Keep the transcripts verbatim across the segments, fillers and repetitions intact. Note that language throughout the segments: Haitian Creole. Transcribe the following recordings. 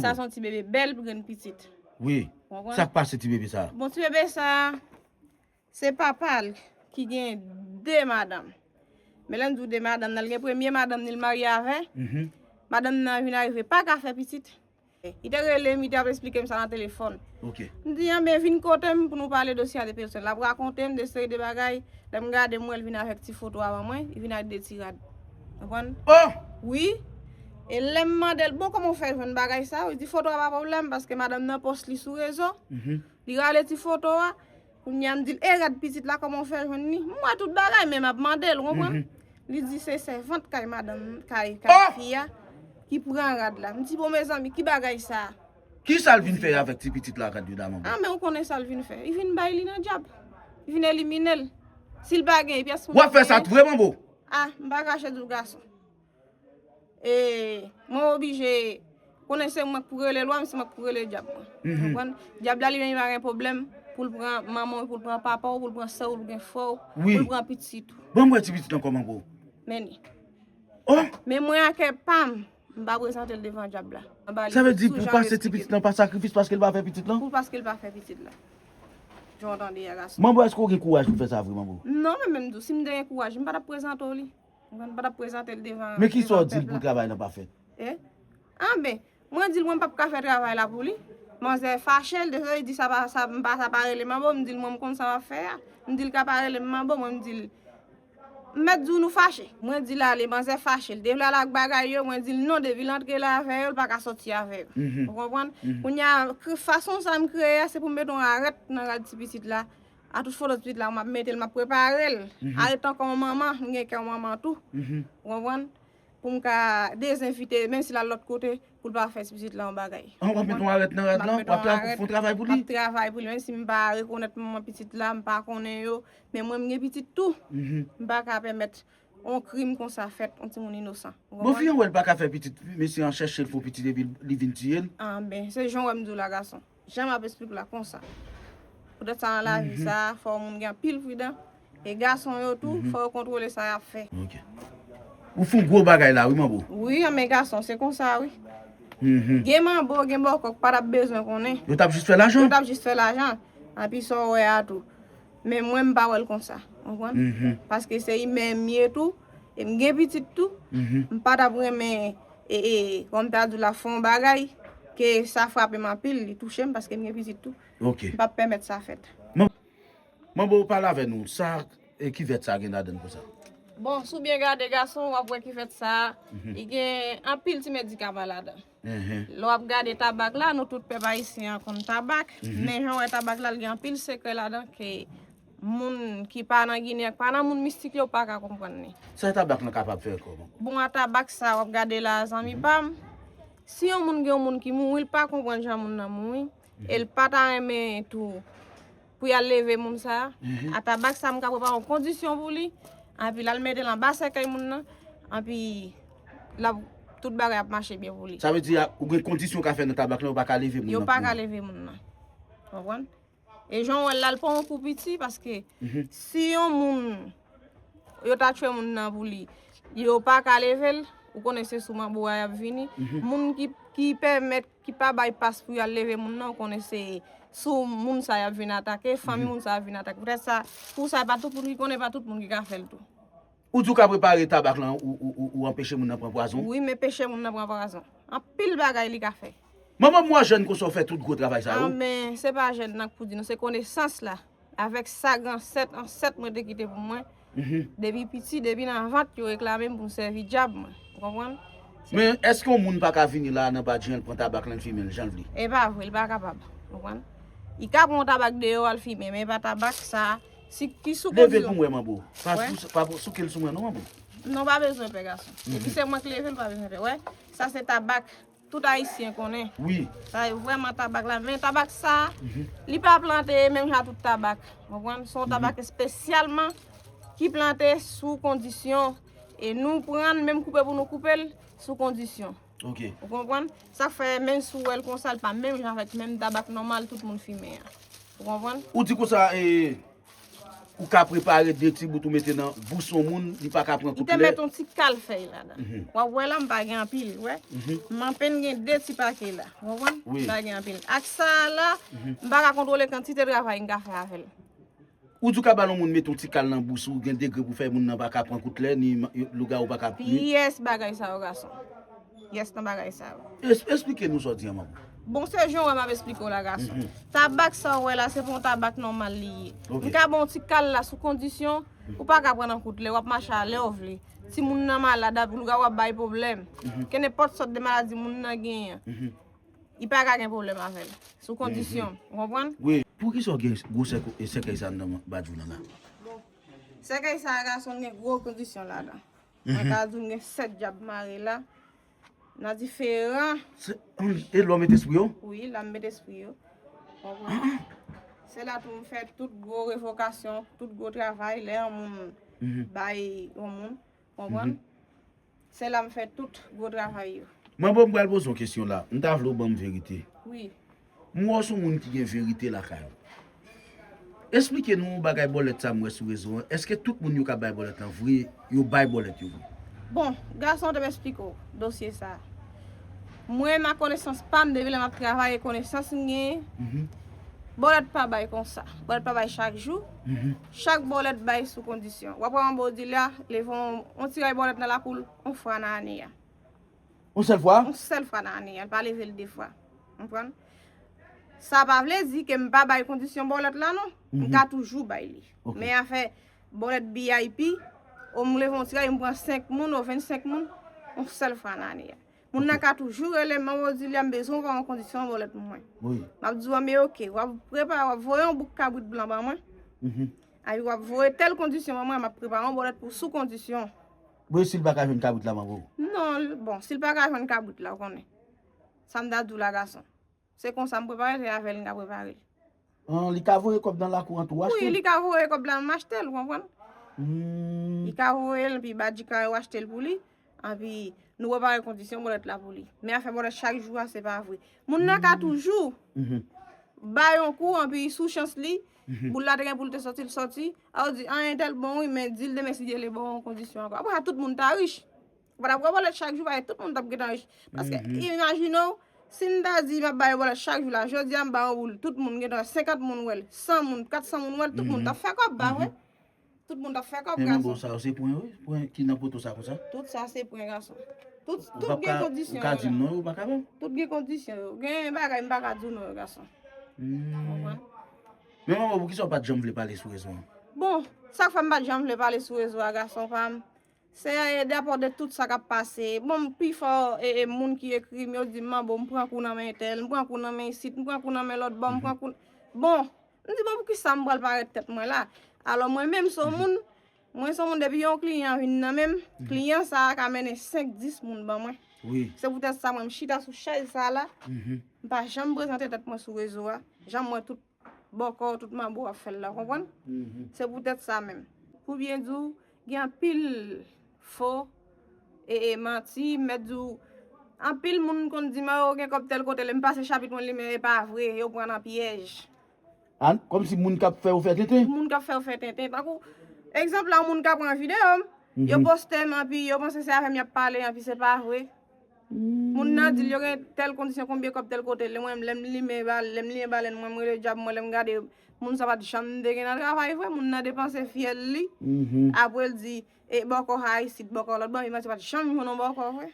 Sa se yon ti bebe bèl grenn pitit. Wi. Ou konprann? Sa k pase ti bebe sa? Bon, ti bebe sa, se papa l ki gen de madanm. Men lè m di w de madanm nan, l gen premye madanm ni l marye avè. Madanm nan vin arive pa ka fè pitit. Li te rele m, li te ap esplike m sa nan telefòn. M di, anben, vin kote m pou nou pale dosye a de pèsonèl. L ap rakonte m de seri de bagay. Lè m gade, m wè l vin avèk ti foto a ban mwen, li vin ak de ti rad. Konprann? Wi. E lè m mande l, bon, kòman w fè jwenn bagay sa? Li di, foto a pa pwoblèm, paske madanm nan pòs li sou rezo. Li rale ti foto a. Kounye a m di l, e rad pitit la, kòman w fè jwenn li? M wè tout bagay, men m ap mande l, ou konprann? Li di se sèvant kay madanm, kay, kay fi a, ki pran rad la. M di, bon, mezanmi, ki bagay sa? Ki sa l vin fè avèk ti pitit la, rad yo, daman? Ah, men ou konnen sa l vin fè. Li vin bay li nan dyab. Li vin elimine l. Si l pa gen pyès pou l. W ap fè sa tou vre, manbo? Ah, m pa kache di w, gason. E mwen oblije konnen se mwen k pou rele lwa, men se mwen k pou rele dyab mwen. Konprann? Dyab la li menm li pa gen pwoblèm pou l pran manman w, pou l pran papa w, pou l pran sè w, pou l gen frè w, pou l pran pitit ou. Ban m wè ti pitit ankò, manbo. Men li. Oh! Men mwen ak kè pa m, m pa prezante l devan dyab la. Sa vle di pou pase ti pitit lan pa sakrifis paske l pa fè pitit lan? Pou paske l pa fè pitit la. Jan w tande a, gason. Manbo, èske w gen kouraj pou fè sa vre, manbo? Non, men menm di w, si m te gen kouraj, m pa t ap prezante w li. Mwen pa t ap prezante l devan. Men kisa w di l pou travay lan pa fèt? E? Anben, mwen di l mwen p ap ka fè travay la pou li. Manzè fache, l te di sa pa, sa, m pa, sa pa rele manbo, m di l mwen m konn sa m ap fè a. M di l ka pa rele m manbo, mwen m di l, m mèt di w nou fache. Mwen di l ale, manzè fache, l te vle al ak bagay yo, mwen di l non, depi l antre la avè yo, l pa ka sòti avè yo. Ou konprann? Kounye a, fason sa m kreye a, se pou m mete yon arèt nan rad ti pitit la. A tout foto pitit la, m ap mete l, m ap prepare l. Arete ankò yon manman, m gen kè yon manman tou. Ou konprann? Pou m ka dezenvite, menm si l al lòt kote, pou l pa fè ti pitit la yon bagay. An, w ap mete yon arèt nan rad lan, w ap travay pou, fè yon travay pou li. M ap travay pou li, menm si m pa rekonèt manman pitit la, m pa konnen yo, men mwen m gen pitit tou. M pa ka pèmèt yon krim konsa fèt, yon timoun inosan. Ou konprann? Bon, fi an wè l pa ka fè pitit, mesye an chèche l fè yon pitit epi li vin tiye l. Anben, se jan w wè m di w la, gason. Jan m ap esplike w la konsa. Poutèt sa nan lavi sa, fò yon moun gen anpil pridan. E gason yo tou, fò yo kontwole sa y ap fè. Ok. Ou fè yon gwo bagay la, wi, manbo. Wi, men gason, se konsa, wi. Gen manbo, gen bòkò k pa t ap bezwen konnen. Yo t ap jis fè lajan. Yo t ap jis fè lajan. Anpi sa w wè a tou. Men mwen, m pa wè l konsa. Ou konprann? Paske se imè m ye tou. E m gen pitit tou. M pa t ap renmen, e, e, kòm ta di w la, fè yon bagay ke sa frape m anpil, li touche m paske m gen pitit tou. Ok. M p ap pèmèt sa fèt. Manbo, pale avè nou. Sa, e, kivèt sa gen ladan l konsa? Bon, si w byen gade, gason, w ap wè kivèt sa, li gen anpil ti medikaman ladan. Lè w ap gade tabak la, nou tout pèp ayisyen an konn tabak, men jan w wè tabak la, l gen anpil sekrè ladan ke moun ki pa nan Ginen ak pa nan moun mistik yo pa ka konprann li. Sa tabak lan kapab fè ankò, manbo? Bon, a tabak sa w ap gade la, zanmi pa m, si yon moun gen yon moun ki mouri, l pa konprann jan moun nan mouri, e l pa ta renmen tou pou y al leve moun sa a, a tabak sa a, m ka prepare yon kondisyon pou li, anpi l al mete l anba sèkèy moun nan, anpi l ap, tout bagay ap mache byen pou li. Sa vle di, a, ou gen kondisyon w ka fè nan tabak lan, yo pa ka leve moun nan. Yo pa ka leve moun nan. Konprann? E jan w wè l la, l pa yon kou piti, paske si yon moun, yo ta tchwe moun nan pou li, yo pa ka leve l, ou konnen se sou manbo a y ap vini. Moun ki, ki pèmèt, ki pa bay pas pou y al leve moun nan, ou konnen se sou moun sa y ap vin atake, fanmi moun sa y ap vin atake. Poutèt sa, kou sa, pa tout moun ki konnen, pa tout moun ki ka fè l tou. Ou di w ka prepare tabak lan, ou, ou, ou, ou anpeche moun nan pran pwazon? Wi, m anpeche moun nan pran pwazon. Anpil bagay li ka fè. Manman, m wè jèn konsa w fè tout gwo travay sa yo. Ah, men se pa jèn nan k pou di nou, se konesans la. Avèk sa gransèt, ansèt mwen te kite pou mwen. Depi piti, depi nan vant, yo reklame m pou m sèvi dyab mwen. Ou konprann? Men èske yon moun pa ka vini la nan badji an, l pran tabak lan, l fimen l jan l vle? E pa vre, li pa kapab. Ou konprann? Li ka pran yon tabak deyò a, l fimen, men e pa tabak sa a. Si, ki sou kondisyon. Leve l pou m wè, manbo. Pa sou, pa sou ke l sou mwen, non, manbo. Non, pa bezwen pè, gason. Depi se mwen k leve l, pa bezwen pè. Wè, sa se tabak. Tout ayisyen konnen. Wi. Sa e vrèman tabak la. Men tabak sa, li pa plante menm jan tout tabak. Ou konprann? Se yon tabak espesyalman ki plante sou kondisyon. E nou pran l, menm koupe pou nou koupe l, sou kondisyon. Ok. Ou konprann? Sa k fè menm si w wè l konsa, l pa menm jan avèk menm tabak nòmal tout moun fimen an. Ou konprann? Ou di konsa, e, Ou ka prepare de ti bout ou mete nan bous yon moun, li pa ka pran kout lè. Li te met yon ti kal fèy ladan. W ap wè la, m pa gen anpil, wè. M anpenn gen de ti pake la. W konprann? M pa gen anpil. Ak sa a la, m pa ka kontwole kantite travay m ka fè avè l. Ou di w ka ba yon moun mete yon ti kal nan bous ou, gen degre pou fè moun nan pa ka pran kout lè, ni lougawou pa ka. Pyès bagay sa yo, gason. Pyès nan bagay sa yo. Esplike nou sa w di an, manbo. Bon, se jan w wè m ap esplike w la, gason. Tabak sa w wè la, se pa yon tabak nòmal li ye. M ka ba w ti kal la sou kondisyon, ou pa ka pran nan kout lè, w ap mache a lè w vle. Timoun nan malad, ap lougawou ap bay pwoblèm. Kenenpòt sòt de maladi moun nan genyen. Li pa ka gen pwoblèm avè l. Sou kondisyon. Ou konprann? Wi. Poukisa w gen gwo sèkèy sa anndan badjou nan la? Bon. Sèkèy sa a gason gen gwo kondisyon ladan. Mwen ka di w gen sèt dyab mare la. Nan diferan. E lò met espri yo? Wi, la m met espri yo. Konprann? Se la tou m fè tout gwo revokasyon, tout gwo travay lè yon moun bay yon moun. Konprann? Se la m fè tout gwo travay yo. Manbo, m pral poze w kesyon la. M ta vle w ban m verite. Wi. M wè w se yon moun ki gen verite lakay ou. Esplike nou bagay bòlèt sa m wè sou rezo an. Èske tout moun yo k ap bay bòlèt lan vre, yo bay bòlèt yo vre? Bon, gason, te m esplike w dosye sa a. Mwen, nan konesans pa m, depi lè m ap travay e konesans m genyen, bòlèt pa bay konsa. Bòlèt pa bay chak jou. Chak bòlèt bay sou kondisyon. W ap wè yon bòdila leve yon ti ray bòlèt nan lakou l yon fwa nan ane a. Yon sèl fwa? Yon sèl fwa nan ane a. L pa leve l de fwa. Konprann? Sa pa vle di ke m pa bay kondisyon bòlèt la non. M ka toujou bay li. Men afè bòlèt V I P, o m leve yon ti ray, m pran senk moun, o vennsenk moun, yon sèl fwa nan ane a. Moun nan ka toujou rele m, Manbo Dilya, m bezwen w ba mwen kondisyon bòlèt mwen. M ap di w, anben oke, w ap prepare, w ap voye yon bouk kabrit blan ban mwen. Epi w ap voye tèl kondisyon ban mwen, m ap prepare yon bòlèt pou sou kondisyon. Bon, e si l pa ka jwenn kabrit la, Manbo? Non, bon, si l pa ka jwenn kabrit la, ou konnen. Sa m ta di w la, gason. Se konsa m prepare l, se avè l m ka prepare l. An, li ka voye kòb nan lakou an tou achte l? Wi, li ka voye kòb la, m achte l, ou konprann? Li ka voye l, epi Badji ka yo achte l pou li. Anpi, nou prepare kondisyon bòlèt la pou li. Men afè bòlèt chak jou a, se pa vre. Moun nan ka toujou bay yon kou, anpi sou chans li, boul la te gen pou l te sòti, l sòti. A ou di, an, entèl bon wi, men di l demen si Dye le ba w yon kondisyon ankò. Apre sa, tout moun ta rich. Ou pa t ap wè bòlèt chak jou, paske tout moun t ap gentan rich. Paske, imajine w, si m ta di m ap bay bòlèt chak jou la, jodi a m ba yon boul, tout moun gentan, senkant moun wè l, san moun, katsan moun wè l, tout moun t ap fè kòb, pa vre? Tout moun t ap fè kòb, gason. Men manbo sa yo se pwen wi, pwen ki nan poto sa konsa. Tout sa se pwen, gason. Tout, tout gen kondisyon yo. Ou ka di m non yo, ou pa ka menm? Tout gen kondisyon yo. Gen bagay m pa ka di w non yo, gason. Ou konprann? Men manbo, poukisa w pa t janm vle pale sou rezo an? Bon, sa k fè m pa t janm vle pale sou rezo a, gason pa m, se dapò de tout sa k ap pase. Bon, pifò e, e moun ki ekri m, yo di m, manbo, m pran kou nan men entèl, m pran kou nan men isit, m pran kou nan men lòt bò, m pran kou. Bon, m di, bon, poukisa m pral parèt tèt mwen la? Alò, mwen menm, se yon moun, mwen se yon moun, depi yon kliyan vin nan men m, kliyan sa a ka mennen senk, dis moun ban mwen. Se poutèt sa, mwen, m chita sou chèz sa a la, m pa janm prezante tèt mwen sou rezo a. Jan m wè tout bòkò, tout manbo ap fè l la, w konprann? Se poutèt sa menm. Pou byen di w, gen anpil fo e, e manti, m mèt di w, anpil moun konn di m, o, gen kòb tèl kote, lè m pase chapit mwen li, men e pa vre, yo pran nan pyèj. An, kòmsi moun k ap fè yo fè tenten? Moun k ap fè yo fè tenten. Tankou, egzanp la, yon moun ka pran videyo m, yo poste m, anpi yo panse se avè m y ap pale, anpi se pa vre. Moun nan di l yo gen tèl kondisyon, konbyen kòb tèl kote. Lè mwen, lè m limen ba-, lè m limen balèn mwen, m rele dyab mwen, lè m gade, moun sa pa t janm te gen nan travay vre. Moun nan depanse fyèl li. Apre l di, e bòkò sa isit, bòkò lòt bò, men se pa t janm jwenn yon bòkò vre.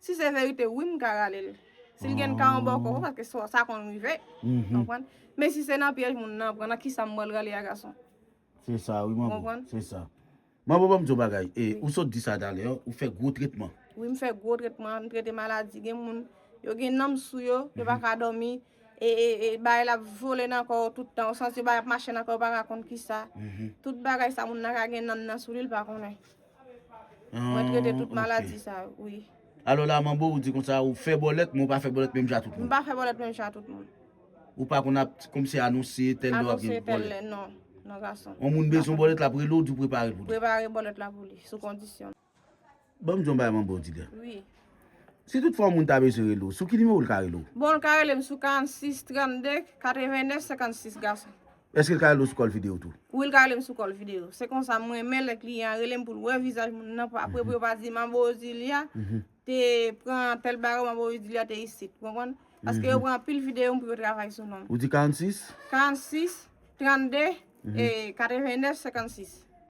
Si se verite, wi, m ka rale l. Si l gen ka yon bòkò vre, paske sa, sa konn rive. Konprann? Men si se nan pyèj moun nan pran, nan kisa m pral rale a, gason? Se sa, wi, manbo. Se sa. Manbo, ban m di w bagay. E, ou sot di sa talè, ou fè gwo tretman. Wi, m fè gwo tretman. M trete maladi. Gen moun, yo gen nanm sou yo, yo pa ka dòmi. E, e, e bagay la ap vole nan kò yo tout tan. Ou santi yo bagay ap mache nan kò yo, ou pa ka konn kisa. Tout bagay sa, moun nan ka gen nanm nan sou li, l pa konnen. Mwen trete tout maladi sa yo, wi. Alò la, manbo, ou di konsa, ou fè bòlèt, men ou pa fè bòlèt menm jan ak tout moun. M pa fè bòlèt menm jan ak tout moun. Ou pa konn ap, kòmsi anonse tèl lè w ap gen bòlèt. Anonse tèl lè, non. Non, gason. Yon moun bezwen bòlèt la, ap rele w, di w prepare l pou li. Prepare bòlèt la pou li, sou kondisyon. Ban m di yon bagay, manbo, Dilya. Wi. Si toutfwa yon moun ta bezwen rele w, sou ki nimewo l ka rele w? Bon, l ka rele m sou karannsis trannde katrevennnèf senkannsis, gason. Èske l ka rele w sou kòl videyo tou? Wi, l ka rele m sou kòl videyo. Se konsa mwen renmen lè kliyan an rele m pou l wè vizaj moun nan, apre pou yo pa di Manbo Ozilya te pran tèl bagay, Manbo Ozilya te isit, ou konprann? Paske yo pran anpil videyo m pou yo travay sou non m. Ou di karannsis? Karannsis, trannde, e katrevennèf, senkannsis.